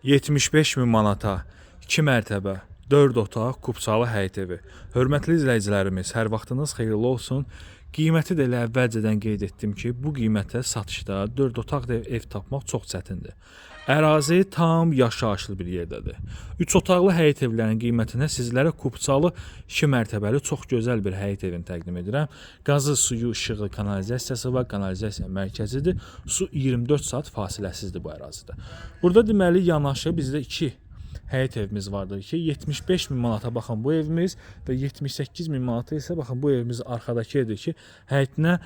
75 min manata 2 mərtəbə, 4 otaq, kupçalı həyət evi. Hörmətli izləyicilərimiz, hər vaxtınız xeyirli olsun. Qiyməti də elə əvvəlcədən qeyd etdim ki, bu qiymətə satışda 4 otaq ev tapmaq çox çətindir. Ərazi tam yaşayışlı bir yerdədir. 3 otaqlı həyət evlərinin qiymətinə sizlərə kupçalı 2 mərtəbəli çox gözəl bir həyət evini təqdim edirəm. Qazı, suyu, işığı, kanalizasiyası var, kanalizasiya mərkəzidir. Su 24 saat fasiləsizdir bu ərazidə. Burada deməli yanaşı bizdə 2 həyət evimiz vardır ki, 75 min manata baxın bu evimiz və 78 min manata isə baxın bu evimiz arxadakı evdir ki, həyətinə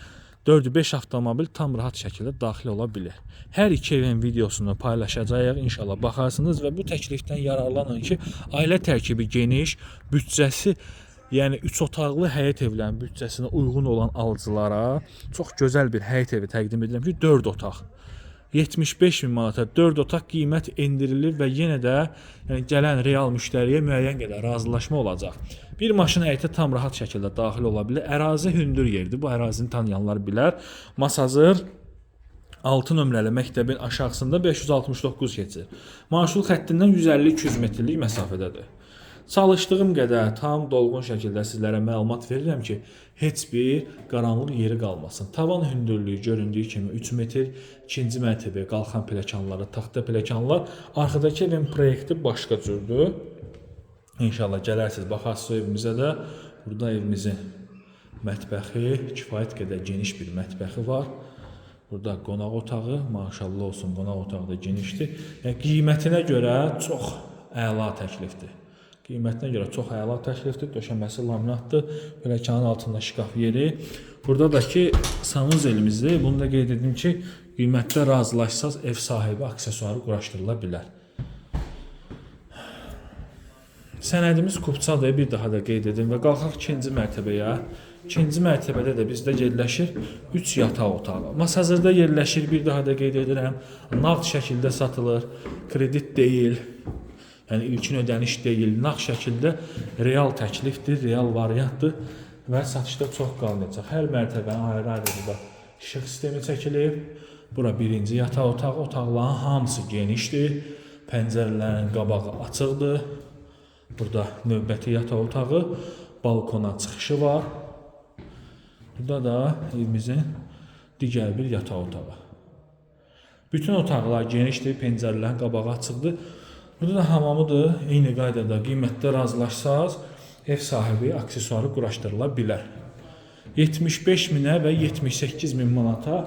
4-5 avtomobil tam rahat şəkildə daxil ola bilir. Hər iki evin videosunu paylaşacağıq. İnşallah baxarsınız və bu təklifdən yararlanın ki, ailə tərkibi geniş, büdcəsi, yəni 3 otaqlı həyət evlərinin büdcəsinə uyğun olan alıcılara çox gözəl bir həyət evi təqdim edirəm ki, 4 otaq. 75 min manata 4 otaq qiymət endirilir və yenə də yəni gələn real müştəriyə müəyyən qədər razılaşma olacaq. Bir maşın həyətə tam rahat şəkildə daxil ola bilər. Ərazi hündür yerdir. Bu ərazini tanıyanlar bilər. Masazır 6 nömrəli məktəbin aşağısında 569 keçir. Marşrut xəttindən 150-200 metrlik məsafədədir. Çalışdığım qədər tam dolğun şəkildə sizlərə məlumat verirəm ki, heç bir qaranlıq yeri qalmasın. Tavan hündürlüyü göründüyü kimi 3 metr, ikinci mərtəbəyə qalxan pilləkənləri, taxta pilləkənlər. Arxadakı evin proyekti başqa cürdür. İnşallah gələrsiniz, baxarsınız evimizə də. Burada evimizin mətbəxi, kifayət qədər geniş bir mətbəxi var. Burada qonaq otağı, maşallah olsun, qonaq otağı da genişdir. Yəni qiymətinə görə çox əla təklifdir. Qiymətinə görə çox əla təklifdir. Döşəməsi laminatdır. Pilləkənin altında şkaf yeri. Burada da ki sanuzelimizdir. Bunu da qeyd edim ki, qiymətdə razılaşsaz ev sahibi aksesuarı quraşdırıla bilər. Sənədimiz kupçadır, bir daha da qeyd edim və qalxaq ikinci mərtəbəyə. İkinci mərtəbədə də bizdə yerləşir 3 yataq otağı. Masazırda yerləşir, bir daha da qeyd edirəm. Nağd şəkildə satılır, kredit deyil. Yəni ilkin ödəniş deyil, nağd şəkildə real təklifdir, real variantdır və satışda çox qalmayacaq. Hər mərtəbənin ayrı-ayrı burada işıq sistemi çəkilib. Bura birinci yataq otağı, otaqların hamısı genişdir. Pəncərələrin qabağı açıqdır. Burada növbəti yataq otağı, balkona çıxışı var. Burada da evimizin digər bir yataq otağı. Bütün otaqlar genişdir, pəncərələrin qabağı açıqdır. Burada da hamamıdır. Eyni qaydada qiymətdə razılaşsaz, ev sahibi aksesuarı quraşdırıla bilər. 75 minə və 78 min manata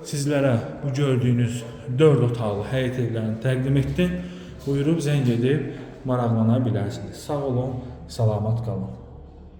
sizlərə bu gördüyünüz 4 otaqlı həyət evlərini təqdim etdim. Buyurub zəng edib maraqlana bilərsiniz. Sağ olun, salamat qalın.